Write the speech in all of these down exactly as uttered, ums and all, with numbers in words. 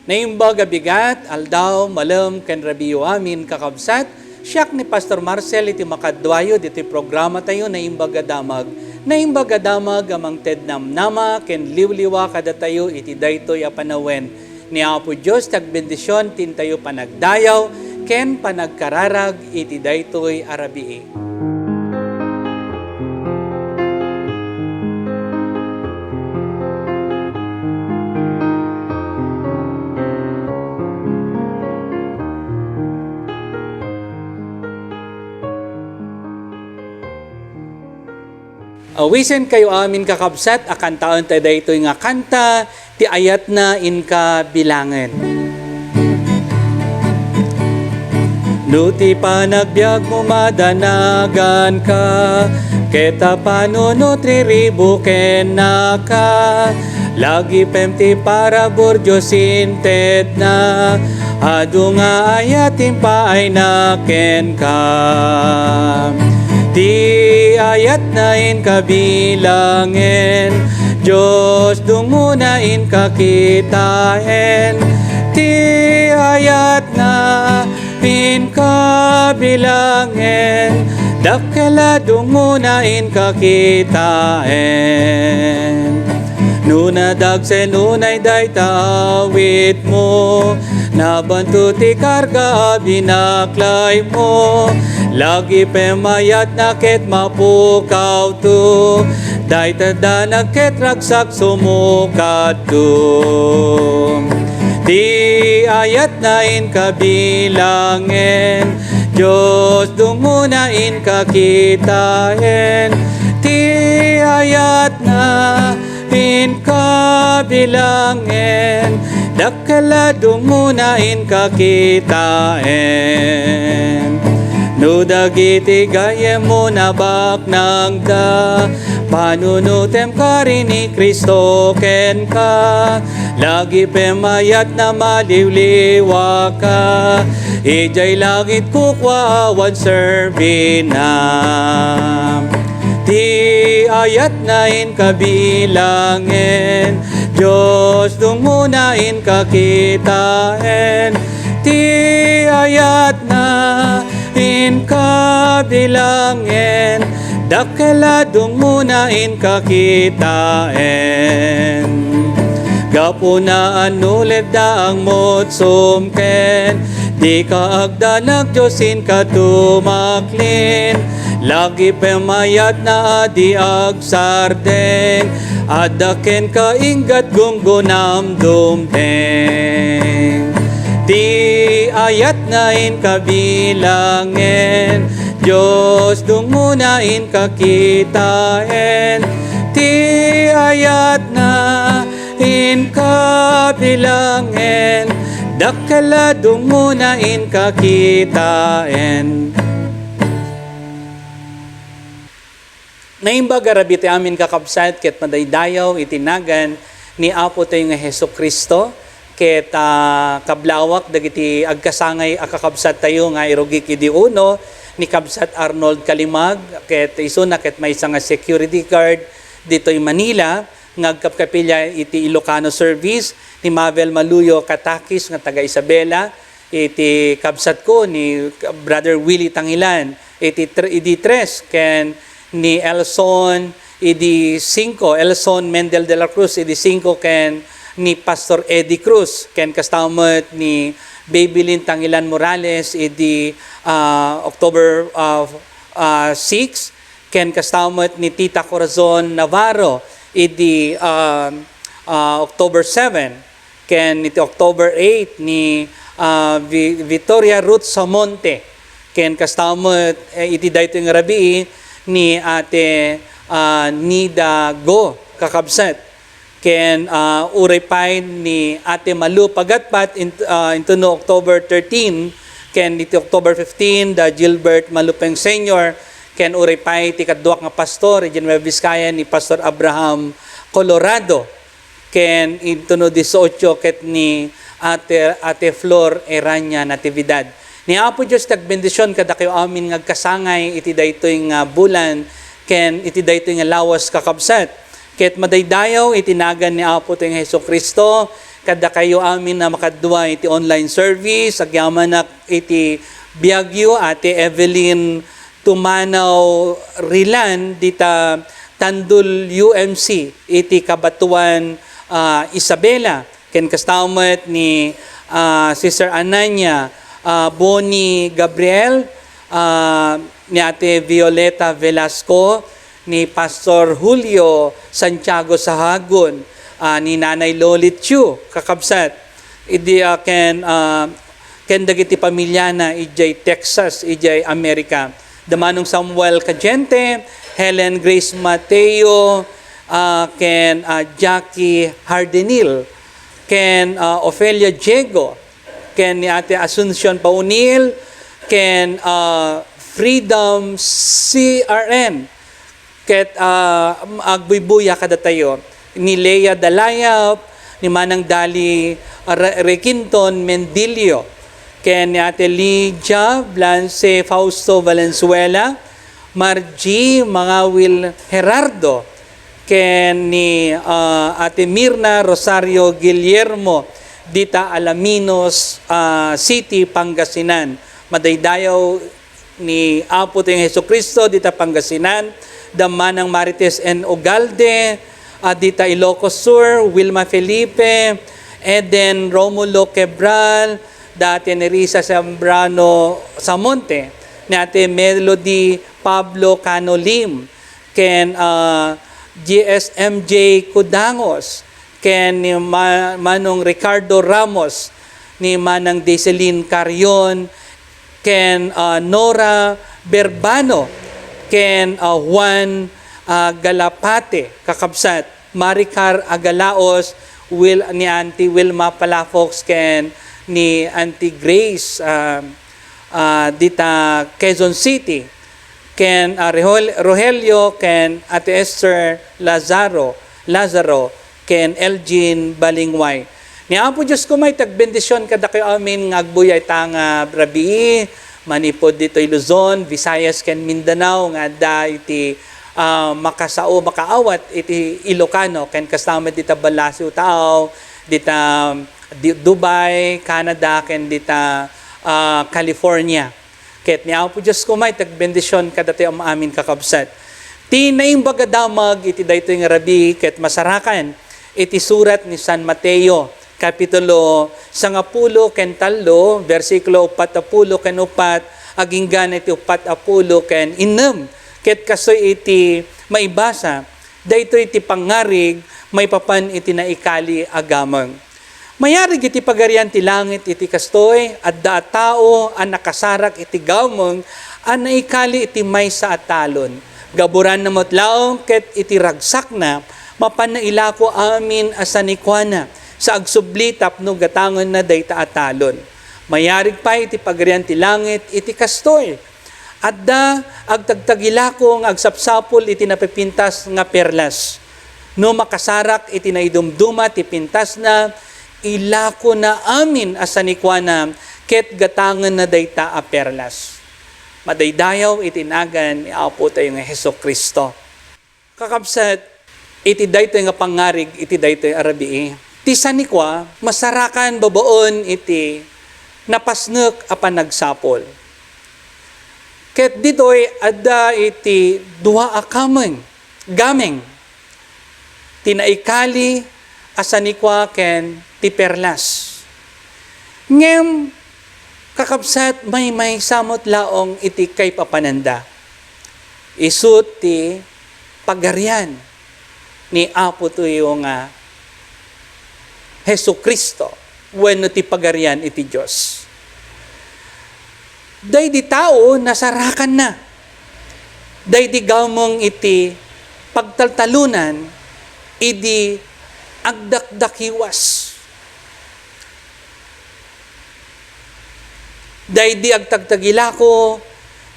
Naimbag a bigat, aldaw, malem, ken rabiiyo amin, kakabsat. Siak ni Pastor Marcel iti makaduayo ditoy programatayo, Naimbag a Damag. Naimbag a Damag a mangted namnama ken liwliwa kadatayo iti daytoy a panawen. Ni Apo Dios ti agbendision ti intayo panagdayaw ken panagkararag iti daytoy a rabii. Awisenkayo amin, kakabsat, a kantaentayo daytoy nga kanta, ti ayatna inka bilangen. No ti panagbiagmo madanaganka, ket a panunot riribu kennaka, lagipem ti parabur Dios intedna, adu nga ayat impaayna kenka. Ti ayatna inka bilangen, Dios, dungona inka kitaen. Ti ayatna inka bilangen, dakkel a dungona inka kitaen. No nadagsen unay dayta awitmo, nabanto ti karga a binaklaymo, lagipem ayatna ket mapukawto, dayta danag ket ragsak sumukatto. Ti ayatna inka bilangen, Dios, dungona inka kitaen. Ti ayatna inka bilangen, dakkel a dungona inka kitaen. No dagiti gayyemmo nabaknangda, panunotem karin ni Cristo kenka, lagipem ayatna maliwliwaka, idiay langit kukua awan serbina. Ti ayatna inka bilangen, Dios, dungona inka kitaen. Ti ayatna inka bilangen, dakkel a dungona inka kitaen. Gapuna a no ledda a mutsom ken dika agdanag, Dios, inka tumaklin. Lagipem ayatna a di agsardeng, adda kenka inggat gunggonam dumteng. Ti ayatna inka bilangen, Dios, dungona inka kitaen. Ti ayatna inka bilangen, dakkel a dungona inka kitaen. Naimbag a rabii ti amin, kakabsat, ket madaydayaw iti nagan ni Apotayo nga Jesu-Cristo, ket, ah, kablawak dagiti agkasangay a kakabsattayo nga irugik idi uno, ni Kabsat Arnold Kalimag, ket isuna ket maysa nga security guard ditoy Manila, nga agkapkapilya iti Ilocano service, ni Mabel Maluyo Katakis nga taga Isabela, iti kabsatko ni Brother Willie Tangilan, iti tr-, idi tres, ken ni Elson idi singko, Elson Mendel de la Cruz idi singko, ken ni Pastor Eddie Cruz, ken kasta met ni Babylin Tangilan Morales idi, ah, October, ah, ah, six, ken kasta met ni Tita Corazon Navarro idi, ah, ah, October seven, ken iti October eight ni, ah, Vi-, Victoria Ruth Samonte, ken kasta met, eh, iti daytoy nga rabii ni Ate, ah, Nida Go, kakabsat. Ken, ah, uray pay ni Ate Malu Pagatpat in-, ah, intono October thirteen, ken iti October fifteen, da Gilbert Malupeng Senior, ken uray pay ti kaduak nga pastor idiay Nueva Vizcaya ni Pastor Abraham Colorado, ken intono dieciocho ket ni Ate, Ate Flor Erania Natividad. Ni Apo Dios ti agbendision kadakayo amin nga agkasangay iti daytoy nga bulan ken iti daytoy nga lawas, kakabsat. Ket madaydayaw iti nagan ni Apotayo nga Jesu-Cristo, kadakayo amin a makadua iti online service. Agyamanak iti biagyo, Ate Evelyn Tumanaw Rilan, dita Tandul U M C, iti Kabatuan, ah, Isabela. Ken kasta met ni, ah, Sister Ananya, ah, Boni Gabriel, ah, ni Ate Violeta Velasco, ni Pastor Julio Santiago Sahagun, ah, ni Nanay Lolit Chu, kakabsat. Idi, ah, ken, ah, ken dagiti pamiliana idiay Texas, idiay Amerika. Da Manong Samuel Cadiente, Helen Grace Mateo, ah, ken, ah, Jackie Hardenil, ken, ah, Ofelia Diego, ken ni Ate Asuncion Paunil, ken, ah, Freedom C R N, ket, ah, agbuybuya kadatayo ni Lea Dalayap, ni Manang Dali Re-, Requinton Mendilio, ken ni Ate Lydia Blanche Fausto Valenzuela, Margie Mangawil Gerardo, ken ni, ah, Ate Mirna Rosario Guillermo dita Alaminos, ah, City, Pangasinan. Madaydayaw ni Apo tayo nga Jesu-Cristo dita Pangasinan, da Manang Marites N. Ugalde, ah, dita Ilocos Sur, Wilma Felipe, Eden Romulo Quebral, da Ate Nerissa Zambrano Samonte, ni Ate Melody Pablo Cano Lim, ken, ah, G S M J Cudangos, ken ni Ma-, Manong Ricardo Ramos, ni Manang Deselin Carion, ken, ah, Nora Berbano, ken, ah, Juan, ah, Galapate, kakabsat, Maricar Agalaos, Wil-, ni Auntie Wilma Palafox, ken ni Auntie Grace, ah, ah, dita Quezon City, ken, ah, Rehol-, Rogelio, ken Ate Esther Lazaro, Lazaro, ken Elgin Balingway. Ni Apo Dios koma iti agbendision kadakayo amin nga agbuya ita nga rabii, manipud ditoy Luzon, Visayas, ken Mindanao nga adda iti, ah, makasao, makaawat iti Ilocano, ken kasta met dita Balasiw Taaw, dita di-, Dubai, Canada, ken dita, ah, California. Ket ni Apo Dios koma iti agbendision kadatayo am-amin, kakabsat. Ti Naimbag a Damag iti daytoy nga rabii ket masarakan iti surat ni San Mateo, kapitulo sangapulo ken tallo, bersikulo uppat a pulo ken uppat, agingga iti uppat a pulo ken innem. Ket kastoy iti maibasa, daytoy ti pangngarig maipapan iti naikali a gameng. Mayarig iti Pagarian ti Langit iti kastoy, adda a tao a nakasarak iti gameng a naikali iti maysa a talon. Gaburanna met laeng ket iti ragsakna, mapanna ilako amin a sanikuana sa agsubli tapno gatangenna dayta a talon. Mayarig pay iti Pagarian ti Langit iti kastoy, adda agtagtagilako nga agsapsapul iti napipintas nga perlas. No makasarak iti naidumduma ti pintasna, ilakona amin a sanikuana ket gatangenna dayta a perlas. Madaydayaw iti nagan ni Apo tayo nga Jesu-Cristo. Kakabsat, iti daytoy nga pangngarig iti daytoy a rabii, ti sanikua, masarakan babaen iti napasnek a panagsapul. Ket ditoy adda iti dua a kameng, gameng, ti naikali a sanikua ken ti perlas. Ngem, kakabsat, maymaysa met laeng iti kaipapananda. Isu ti Pagarian ni Apo tayo nga Jesu-Cristo wenno ti Pagarian iti Dios. Daydi tao, nasarakanna. Daydi gameng iti pagtaltalonan idi agdakdakiwas. Daydi agtagtagilako,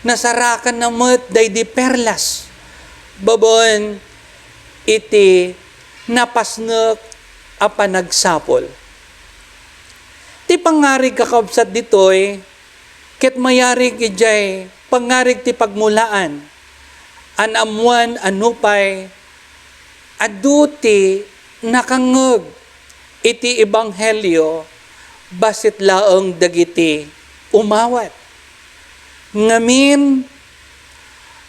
nasarakanna met daydi perlas babaen iti napasnek a panagsapul. Ti pangngarig, kakabsat, ditoy ket mayarig idiay pangngarig ti pagmulaan a naammoan a nupay adu ti nakangngeg iti ebanghelio, bassit laeng dagiti umawat. Ngamin,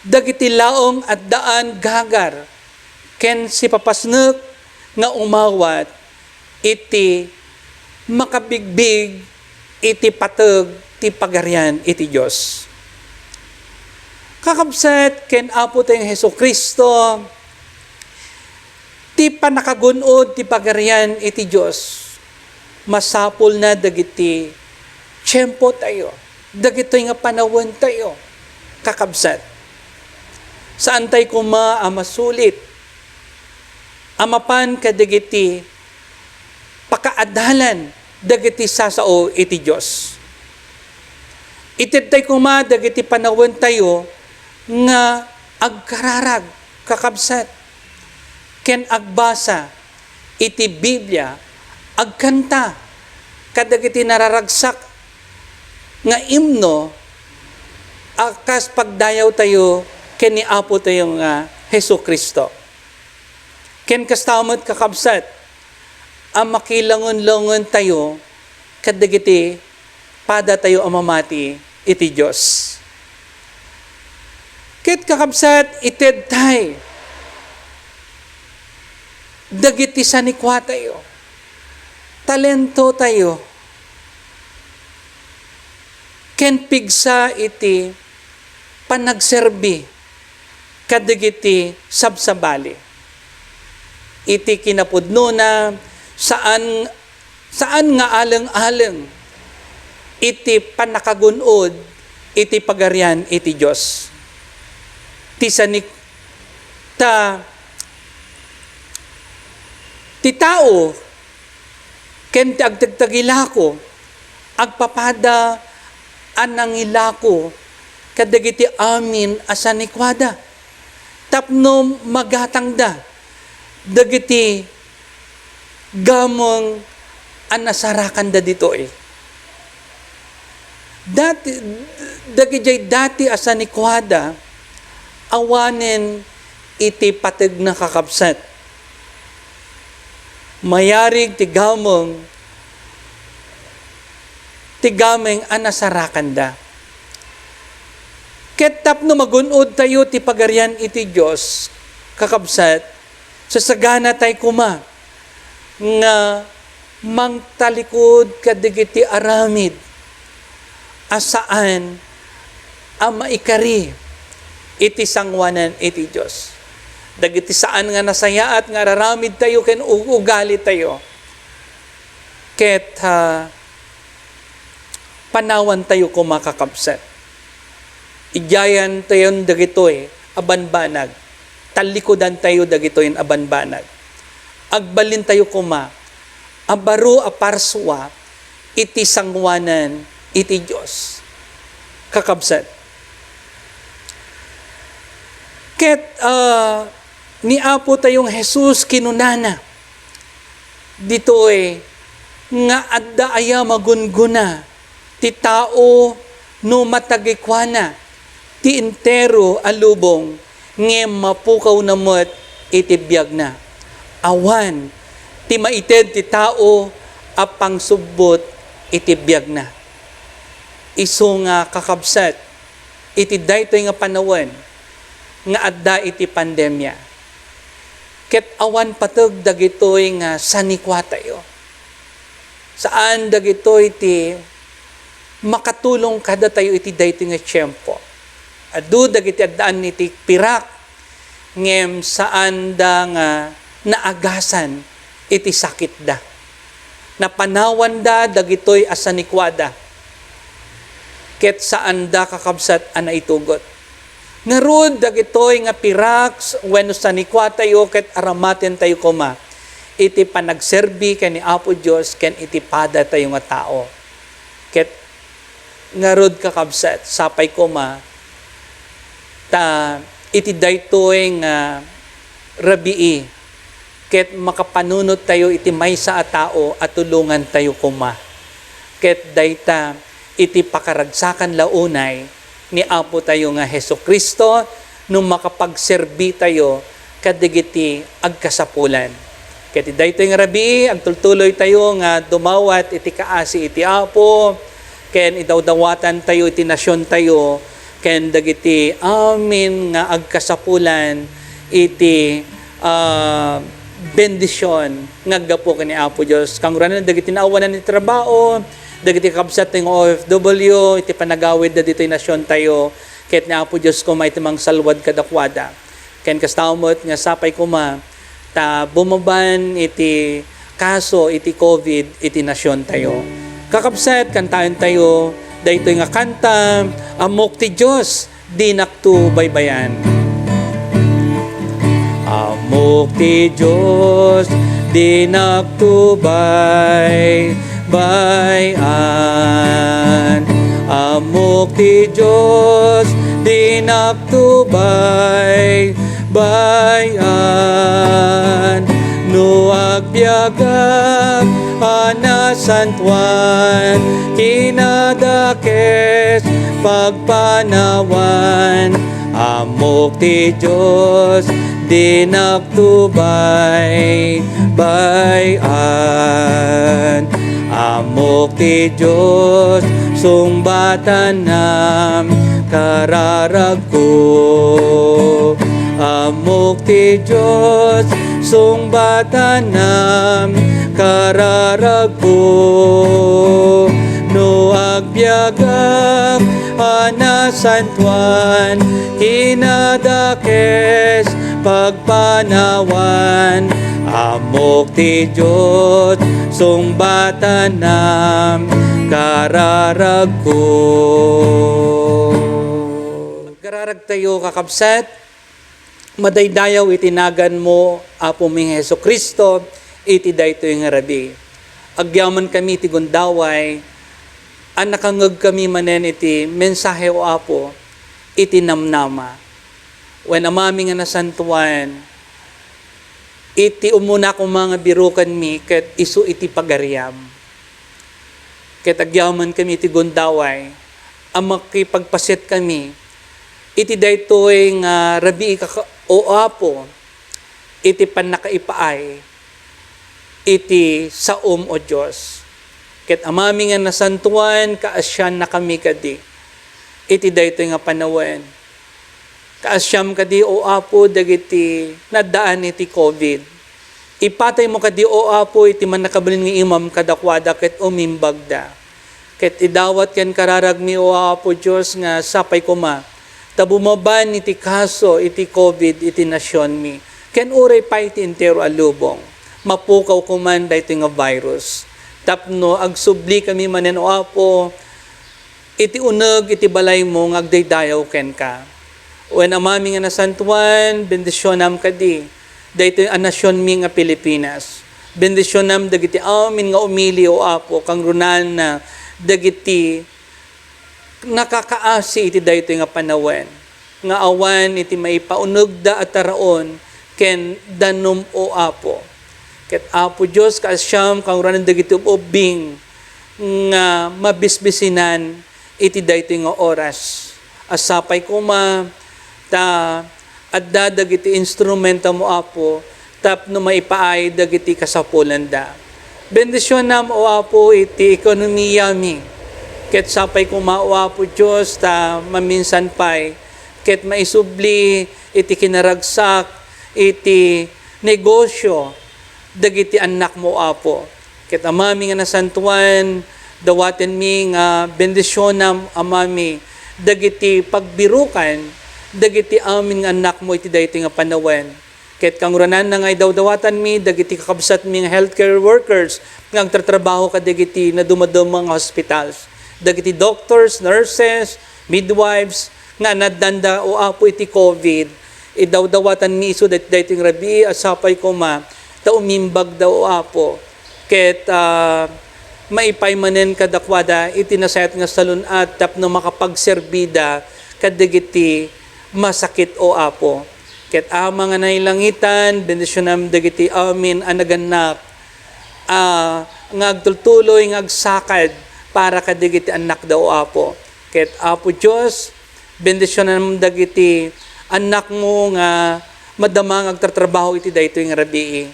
dagiti laeng addaan gagar ken sipapasnek nga umawat iti makabigbig iti pateg ti Pagarian iti Dios. Kakabsat ken Apo tayong Jesu-Cristo, ti pannakagun-od ti Pagarian iti Dios, masapulna dagiti tiempo tayo, dagitoy nga panawen tayo, kakabsat. Saan tayo koma a masulit a mapan kadagiti pakaadalan dagiti sasao iti Dios. Itedtay koma dagiti panawen tayo nga agkararag, kakabsat, ken agbasa iti Biblia, agkanta kadagiti nararagsak nga imno a kas pagdayaw tayo ken ni Apo tayo nga Jesu-Cristo. Ken kasta met, kakabsat, a makilangen-langen tayo kadagiti pada tayo a mamati iti Dios. Ket, kakabsat, itedtay dagiti sanikua tayo, talento tayo, ken pigsa iti panagserbi kadagiti sabsabali. Iti kinapudnona, saan, saan nga aleng-aleng iti pannakagun-od iti Pagarian iti Dios. Ti sanik-, ta, ti tao ken ti agtagtagilako, agpapada a nangilako kadagiti amin a sanikuada tapno magatangda dagiti gameng a nasarakanda ditoy. Dati, dagidiay dati a sanikuada, awanen iti pategna, kakabsat. Mayarig ti gameng, ti gameng a nasarakanda. Ket tapno magun-od tayo ti Pagarian iti Dios, kakabsat, sasagana tay koma nga mangtalikod kadagiti aramid a saan a maikari iti sangoanan iti Dios. Dagiti saan nga nasayaat nga araramid tayo ken ug-ugali tayo, ket, ah, panawan tayo koma, kakabsat. Idiayan tayon dagitoy a banbanag. Tallikudan tayo dagitoy a banbanag. Agbalin tayo koma a baro a parsua iti sangoanan iti Dios. Kakabsat. Ket, ah, ni Apo tayong Jesus kinunana, ditoy nga adda aya magungguna ti tao no matagikuana ti entero a lubong ngem mapukawna met iti biagna. Awan ti maited ti tao a pangsubbot iti biagna. Isu nga, kakabsat, iti daytoy nga panawen nga adda iti pandemia, ket awan pateg dagitoy nga sanikuatayo. Saan dagitoy ti makatulong kadatayo iti daytoy nga tiempo. Adu dagiti addaan iti pirak, ngem saanda nga naagasan iti sakitda. Napanawanda dagitoy a sanikuada, ket saanda, kakabsat, a naitugot. Ngarud, dagitoy nga pirak wenno sanikuatayo ket aramatentayo koma iti panagserbi ken ni Apo Dios ken iti padatayo nga tao. Ket ngarud, kakabsat, sapay koma ta iti daytoy nga rabii, ket makapanunot tayo iti maysa a tao a tulongan tayo koma. Ket dayta iti pakaragsakan la unay ni Apo tayo nga Jesu-Cristo no makapagserbi tayo kadagiti agkasapulan. Ket daytoy nga rabii, agtultuloytayo nga dumawat iti kaasi iti Apo, ken idawdawatantayo iti nasiontayo, ken dagiti amin nga agkasapulan iti, ah, bendision nga aggapu ken ni Apo Dios. Kangrunaan dagiti naawanan iti trabaho, dagiti kakabsat nga O F W, iti panagawidda ditoy nasiontayo, ket ni Apo Dios koma iti mangsalwad kadakuada. Ken kasta met nga sapay koma ta bumaban iti kaso iti covid iti nasiontayo. Kakabsat, kantaentayo daytoy nga kanta, Ammok ti Dios, dinakto baybayan. Ammok ti Dios, dinakto baybayan. Ammok ti Dios, dinakto baybayan. No agbiagak a nasantuan, kinadakes pagpanawan. Ammok ti Dios, dinakto baybayan. Ammok ti Dios, sungbatanam kararagko. Ammok ti Dios, sungbatanam kararagko. No agbiagak a nasantuan, kinadakes pagpanawan. Ammok ti Dios, sungbatanam kararagko. Kararagtayo, kakabsat, madaydayaw iti naganmo, Apomi Jesu-Cristo, iti daytoy nga rabii. Agyamankami iti gundaway a nakangngegkami manen iti mensahe, O Apo, iti namnama. Wen, Amami nga nasantuan, iti umuna koma nga birukanmi ket isu iti pagariam. Ket agyamankami iti gundaway a makipagpasiatkami iti daytoy nga rabii, kaka-, O Apo, iti pannakaipaay iti saom, O Dios. Ket Amami nga nasantuan, kaasiannakami kadi iti daytoy nga panawen. Kaasiam kadi, O Apo, dagiti naddaan iti covid. Ipataymo kadi, O Apo, iti mannakabalin nga imam kadakuada ket umimbagda. Ket idawat ken kararagmi, O Apo Dios, nga sapay koma ta bumaban iti kaso iti covid iti nasionmi, ken uray pay iti entero a lubong. Mapukaw koman daytoy nga virus. Tapno agsubli kami manen, O Apo, iti uneg iti balaymo nga agdaydayaw kenka. Wen, Amami nga nasantuan, bendisionam kadi daytoy a nasionmi nga Pilipinas. Bendisionam dagiti amin nga umili, O Apo, kangrunaan dagiti nakakaasi iti daytoy nga panawen, nga awan iti maipaunegda a taraon ken danum, O Apo. Ket, Apo Dios, kaasiam, kangrunaan dagiti ub-ubbing nga mabisbisinan iti daytoy nga oras. A sapay koma ta adda dagiti instrumentom, O Apo, tapno maipaay dagiti kasapulanda. Bendisionam, O Apo, iti ekonomiyami. Ket sapay koma, O Apo Dios, ta maminsan pay ket maisubli iti kinaragsak iti negosio dagiti annakmo, Apo. Ket Amami nga nasantuan, dawatenmi nga bendisionam, Amami, dagiti pagbirukan dagiti amin nga annakmo iti daytoy nga panawen. Ket kangrunaan nga idawdawatanmi dagiti kakabsatmi nga healthcare workers nga agtatrabaho kadagiti nadumaduma nga hospitals, dagiti doctors, nurses, midwives, nga naddanda, O Apo, iti covid. Idawdawatanmi isu daytoy nga rabii a sapay koma ta umimbagda, O Apo, ket, ah, maipaay manen kadakuada iti nasayaat nga salun-at tapno makapagserbida kadagiti masakit, O Apo. Ket Ama nga nailangitan, bendisionam dagiti amin a nagannak, ah, nga agtultuloy nga agsakad para kadagiti annakda, O Apo. Ket Apo Dios, bendisionam dagiti annakmo nga madama nga agtatrabaho iti daytoy nga rabii.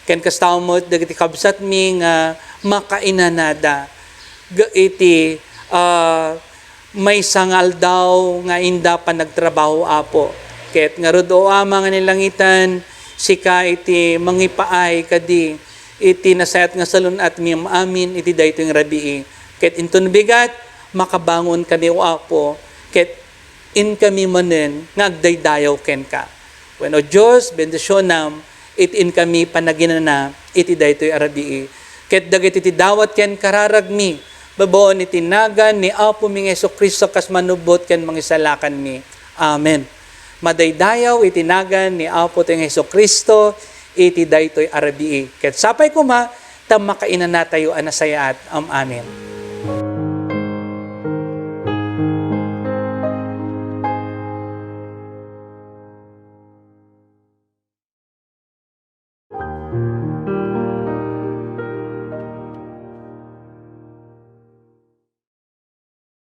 Ken kasta met dagiti kabsatmi nga makainanada ga-, iti, ah, maysa nga aldaw nga inda panagtrabaho, Apo. Ket ngarud, O Ama nga nilangitan, sika iti mangipaay kadi iti nasayaat nga salun-atmi amin iti daytoy nga rabii. Ket inton bigat, makabangon kami, O Apo, ket inkami manen nga agdaydayaw kenka. Wen, O Dios, bendisionam iti inkami panaginana iti daytoy a rabii. Ket dagiti ti dawat ken kararagmi, babaen iti nagan ni Apomi nga Jesu-Cristo kas manubbot ken mangisalakanmi. Amen. Madaydayaw iti nagan ni Apo tayo nga Jesu-Cristo iti daytoy a rabii. Ket sapay koma ta makainanatayo a nasayaat. Am-, amen.